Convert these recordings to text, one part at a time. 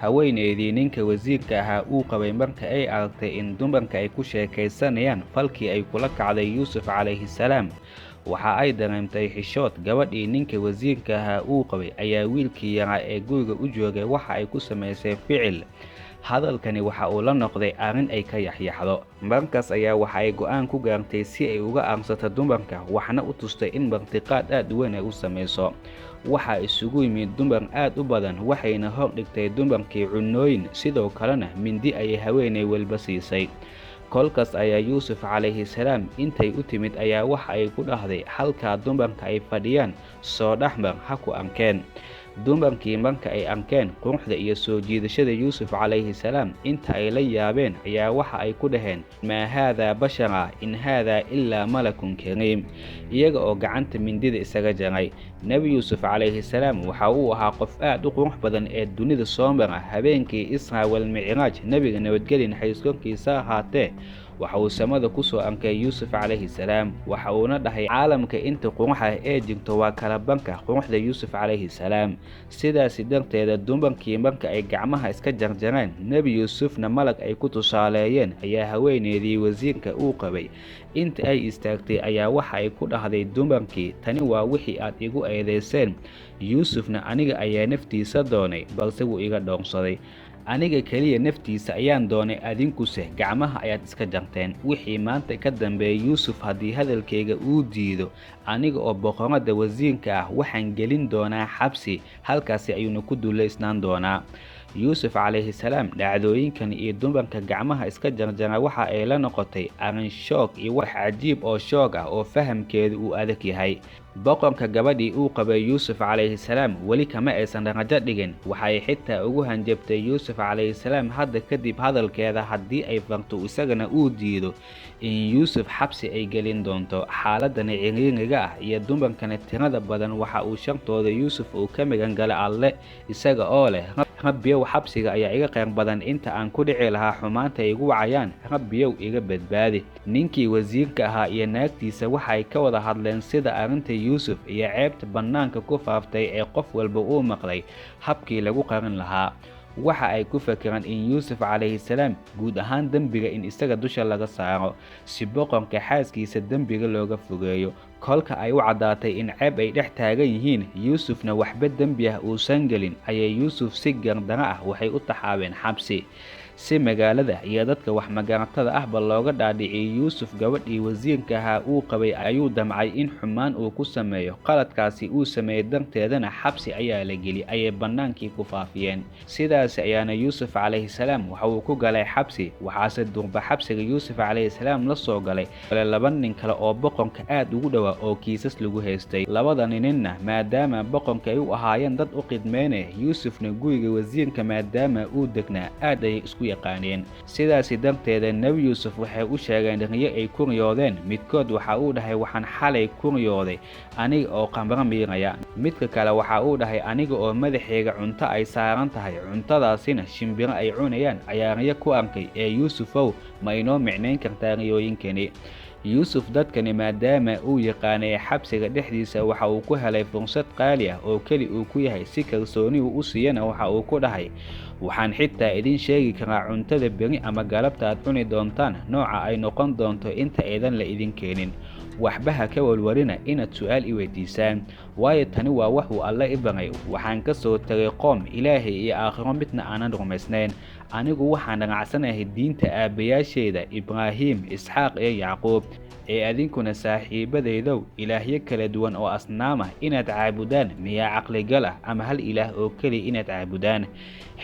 Haweeneydii ninka wasiirka ahaa uu qabay marka ay aragtay in dumarka ay ku sheekaysanayaan falkii ay kula kacday Yuusuf calayhi salaam, waxa ay dareemtay xishood. Gabadhii ninka wasiirka ahaa uu qabay ayaa wiilkii yaraa ee guriga u joogay waxa ay ku samaysay ficil. Hadalkani waxa uu la noqday arrin ay ka yaxyaxdo. Markaas ayaa waxa ay go'aan ku gaartay si ay uga aarsato dumarka, waxna u tustay in martiqaad aad u weyn ay u samayso. Waxaa isugu yimid dumar aad u badan, waxayna hor dhigtay dumarkii cunooyin, sidoo kalena mindi ayay haweeney walba siisay. Kolkaas ayaa Yuusuf calayhi salaam intay u timid ayaa waxa ay ku dhahday, halkaa dumarka ay fadhiyaan soo dhexmar, ha ku arkeen. Dumarkii marka ay arkeen quruxda iyo soo jiidashada Yuusuf calayhi salaam, inta ay la yaabeen ayaa waxa ay ku dhaheen, maa haadaa bashara in haadaa ilaa malakun kariim, iyaga oo gacanta mindida isaga jaray. Nebi Yuusuf calayhi salaam waxa uu ahaa qof aad u qurux badan ee dunida soo mara. Habeenkii Israa walmicraaj, nebiga nabadgeli naxariis korkiisa ahaatee, waxa uu samada ku soo arkay Yuusuf calayhi salaam, waxa uuna dhahay caalamka inta quruxa ee jirto waa kala banka quruxda Yuusuf calayhi salaam. Sidaasi darteeda dumarkii marka ay gacmaha iska jarjareen, Nebi Yuusufna malag ay ku tusaaleeyeen, ayaa haweeneydii wasiirka uu qabay inta ay istaagtay ayaa waxa ay ku dhahday dumarkii, tani waa wixii aad igu eedeyseen, Yuusufna aniga ayaa naftiisa doonay, balse wuu iga dhoonsaday. Aniga keliya naftiisa ayaan doonay, adinkuse gacmaha ayaad iska jarteen. Wixii maanta ka dambeeya Yuusuf haddii hadalkayga uu diido, aniga oo boqoradda wasiirka ah waxaan gelin doonaa xabsi, halkaasi ayuuna ku duulaysnaan doonaa. Yuusuf calayhi salaam dhacdooyinkan iyo dumarka gacmaha iska jarjara waxa ay la noqotay arrin shoog iyo wax cajiib oo shoog ah oo fahamkeedu uu adag yahay. Boqorka gabadhii uu qabay Yuusuf calayhi salaam weli kama aysan rajo dhigin. Waxay xitaa ugu hanjabtay Yuusuf calayhi salaam hadda kadib hadalkeeda haddii ay farto isagana uu diido, in Yuusuf xabsi ay gelin doonto. Xaaladani ciriiriga ah iyo dumarkani tirada badan waxa uu shartooda Yuusuf uu ka magan galay Alle, isaga oo leh, Rabbiyow, xabsiga ayaa iga kheyr badan inta aan ku dhici lahaa xumaanta ay igu wacayaan, Rabbiyow iga badbaadi. Ninkii wasiirka ahaa iyo naagtiisa waxay ka wada hadleen sida arrinta Yuusuf iyo ceebta bannaanka ku faaftay ee qof walba uu maqlay habkii lagu qarin lahaa. Waxa ay ku fakireen in Yuusuf calayhi salaam guud ahaan dembiga in isaga dusha laga saaro si boqorka xaaskiisa dembiga looga fogeeyo. Kolka ay u caddaatay in ceeb ay dhex taagan yihiin, Yuusufna waxba dembi ah uusan gelin, ayay Yuusuf si gardaro ah waxay u taxaabeen xabsi, si magaalada iyo dadka wax magaratada ahba looga dhaadhiciyay. Yuusuf gabadhii wasiirka ahaa uu qabay ayuu damcay in xumaan uu ku sameeyo, qaladkaasi uu sameeyey darteedana xabsi ayaa la geli, ayay bannaankii ku faafiyeen. Sidaasi ayaana Yuusuf calayhi salaam waxa uu ku galay xabsi. Waxaase durba xabsiga Yuusuf calayhi salaam la soo galay laba nin kale oo boqorka aad ugu dhowaa oo kiisas lagu haystay. Labadani ninna maadaama boqorka ay u ahaayeen dad u khidmeynaya, Yuusufna guriga wasiirka maadaama uu degnaa aad ayay isku yaqaaneen. Sidaasi darteeda Nebi Yuusuf waxay u sheegeen riyo ay ku riyoodeen. Midkood waxa uu dhahay, waxaan xalay ku riyooday aniga oo qamro miiraya. Midka kale waxa uu dhahay, aniga oo madaxayga cunto ay saaran tahay, cuntadaasina shimbiro ay cunayaan ayaa riyo ku arkay, ee Yuusufow ma inoo micnayn kartaa riyooyinkani? Yuusuf dadkani maadaama uu yaqaanay xabsiga dhexdiisa, waxa uu ku helay fursad qaali ah oo keli uu ku yahay, si kalsooni uu u siiyana waxa uu ku dhahay, waxaan xitaa idin sheegi karaa cuntada beri ama galabta aad cuni doontaan nooca ay noqon doonto inta aydan la idin keenin. Waxba ha ka walwalina inaad su'aal i weydiisaan, waayo tani waa wax uu Alle i baray. Waxaan ka soo tagay qoom Ilaahay iyo aakhiro midna aanan rumaysnayn. Anigu waxaan raacsanahay diinta aabbayaashayda Ibraahim, Isxaaq iyo Yacquub. Ee adinkuna saaxiibadaydow, ilaahyo kala duwan oo asnaam ah inaad caabudaan miyaa caqligal ah, ama hal ilaah oo keliya inaad caabudaan?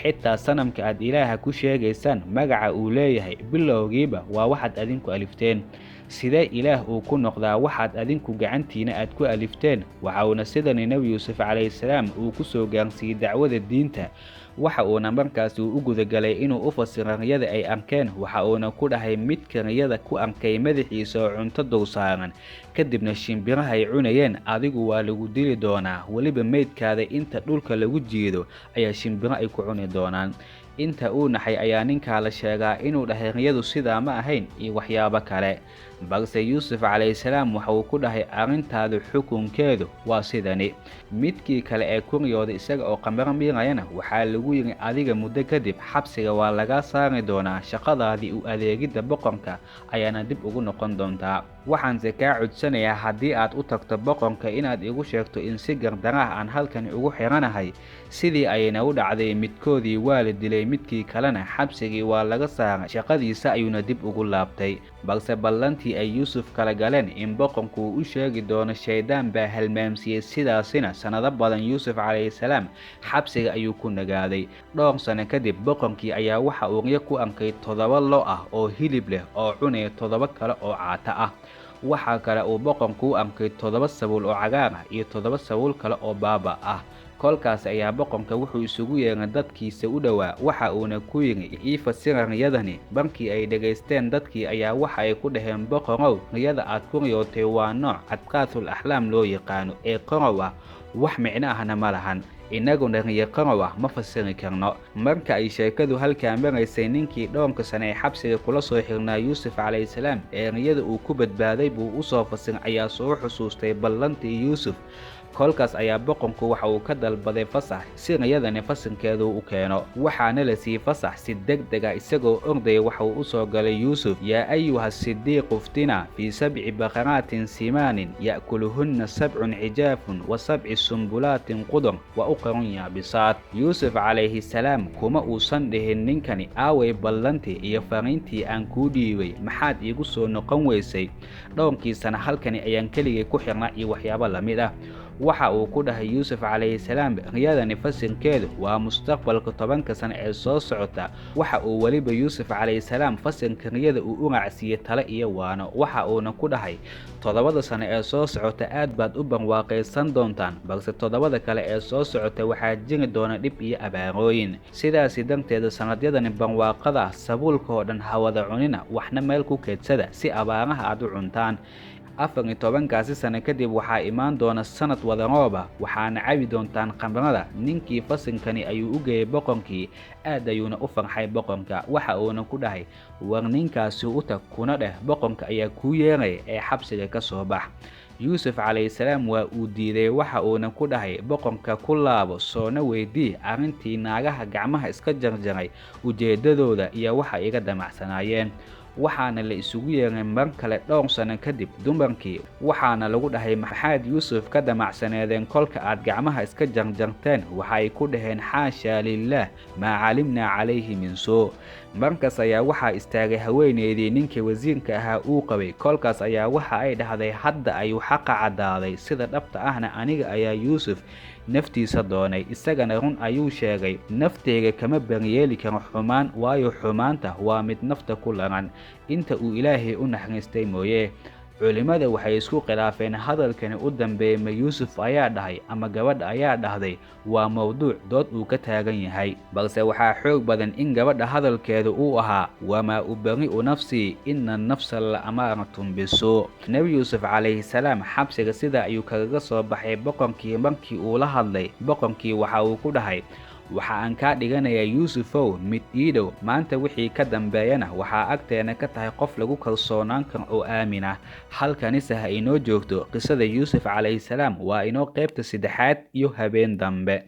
Xitaa sanamka aad ilaaha ku sheegaysaan magaca uu leeyahay bilowgiiba waa waxaad adinku alifteen. Sidee ilaah uu ku noqdaa waxaad adinku gacantiina aad ku alifteen? Waxa uuna sidani Nebi Yuusuf calayhi salaam uu ku soo gaarsiiyey dacwada diinta. Waxa uuna markaasi u gudagalay inuu u fasiro riyada ay arkeen. Waxa uuna ku dhahay midka riyada ku arkay madaxiisa oo cunto dul saaran, kadibna shimbiraha ay cunayeen, adigu waa lagu dili doonaa, weliba meydkaada inta dhulka lagu jiido ayaa shimbiro ay ku cuni doonaan. Inta uu naxay ayaa ninkaa la sheegaa inuu dhahay riyadu sidaa ma ahayn iyo waxyaabo kale. Balse Yuusuf calayhi salaam waxa uu ku dhahay arrintaadu xukunkeedu waa sidani. Midkii kale ee ku riyooday isaga oo qamaro miirayana waxaa lagu yidhi adiga muddo kadib xabsiga waa lagaa saari doonaa, shaqadaadii u adeegidda boqorka ayaana dib ugu noqon doontaa. Waxaanse kaa codsanayaa haddii aad u tagto boqorka inaad igu sheegto in si gardaraah aan halkani ugu xiranahay. Sidii ayayna u dhacday, midkoodii waa la dilay, midkii kalena xabsigii waa laga saaray, shaqadiisa ayuuna dib ugu laabtay. Balse ballantii ay Yuusuf kala galeen in boqorku uu u sheegi doono shaydaan baa halmaamsiiyey, sidaasina sanado badan Yuusuf calayhi salaam xabsiga ayuu ku nagaaday. Dhowr sano kadib boqorkii ayaa waxa uu riyo ku arkay 7 lo' ah oo hilib leh oo cunaya 7 kale oo caata ah. Waxaa kale uu boqorku u arkay 7 sabuul oo cagaar ah iyo 7 sabuul kale oo baaba ah. Kolkaas ayaa boqorka wuxuu isugu yeeray dadkiisa u dhowaa, waxa uuna ku yidhi ii fasira riyadani. Markii ay dhegaysteen dadkii ayaa waxa ay ku dhaheen boqorow, riyada aad ku riyootay waa nooc adqaathul axlaam loo yaqaano ee qorow ah, wax micno ahna ma lahan, innaguna riyo qorow ah ma fasiri karno. Marka ay sheekadu halkaa maraysay, ninkii dhowrka sane ee xabsiga kula soo xirnaa Yuusuf calayhi salaam ee riyada uu ku badbaaday buu u soo fasiray ayaa soo xusuustay ballantii Yuusuf. Kolkaas ayaa boqorku waxa uu ka dalbaday fasax si riyadani fasilkeedu u keeno, waxaana la siiyey fasax si degdeg ah. Isagoo ordaya waxa uu u soo galay Yuusuf. Yaa ayuha sidiiqu iftina fii 7 baqaraatin simaanin ya'kuluhunna 7 cijaafun wa 7 sumbulaatin qudur wa uqarun yaabisaat. Yuusuf calayhi salaam kuma uusan dhihin ninkani aaway ballantii iyo fariintii aan kuu dhiibay, maxaad iigu soo noqon weysay? Dhowrkii sana halkani ayaan keligay ku xirnaa iyo waxyaabo la mid ah. Waxa uu ku dhahay Yuusuf calayhi salaam riyadani fasilkeedu waa mustaqbalka 10ka sano ee soo socota. Waxa uu weliba Yuusuf calayhi salaam fasilka riyada uu u raacsiiyey tale iyo waano. Waxa uuna ku dhahay 7da sano ee soo socota aad baad u barwaaqaysan doontaan, balse 7da kale ee soo socota waxaa jiri doona dhib iyo abaarooyin. Sidaasi darteeda sanadyadani barwaaqada ah sabuulka oo dhan hawada cunina, waxna meel ku keedsada si abaaraha aad u cuntaan. 14kaasi sano kadib waxaa imaan doona sanad wada roob ah, waxaana cabi doontaan khamrada. Ninkii fasilkani ayuu u geeyey boqorkii, aad ayuuna u farxay boqorka. Waxa uuna ku dhahay war ninkaasi u tag kuna dheh boqorka ayaa kuu yeeraya ee xabsiga ka soo bax. Yuusuf calayhi salaam waa uu diiday, waxa uuna ku dhahay boqorka ku laabo soona weydii arrintii naagaha gacmaha iska jarjaray ujeedadooda iyo waxa iga damacsanaayeen. Waxaana la isugu yeeray mar kale dhowr sano kadib dumarkii, waxaana lagu dhahay maxaad Yuusuf ka damacsaneedeen kolka aad gacmaha iska jarjarteen? Waxay ku dhaheen xaashaa lillaah maa calimnaa calayhi min suu. Markaas ayaa waxaa istaagay haweeneydii ninkii wasiirka ahaa uu qabay. Kolkaas ayaa waxa ay dhahday hadda ayuu xaqa caddaaday, sida dhabta ahna aniga ayaa Yuusuf naftiisa doonay, isagana run ayuu sheegay. Nafteyga kama baryeeli karo xumaan, waayo xumaanta waa mid nafta ku laran inta uu Ilaahay u naxariistay mooye. Culimada waxay isku khilaafeen hadalkani u dambeeyay ma Yuusuf ayaa dhahay ama gabadha ayaa dhahday, waa mowduuc dood uu ka taagan yahay. Balse waxaa xoog badan in gabadha hadalkeedu uu ahaa wamaa ubari'u nafsii ina nafsa la amaaratun bisuu. Nebi Yuusuf calayhi salaam xabsiga sidaa ayuu kaga soo baxay boqorkii. Markii uu la hadlay boqorkii waxa uu ku dhahay waxa aan kaa dhiganayaa Yuusufow mid ii dhow, maanta wixii ka dambeeyana waxaa agteena ka tahay qof lagu kalsoonaan karo oo aamin ah. Halkanise ha inoo joogto qisada Yuusuf calayhi salaam, waa inoo qaybta 3aad iyo habeen dambe.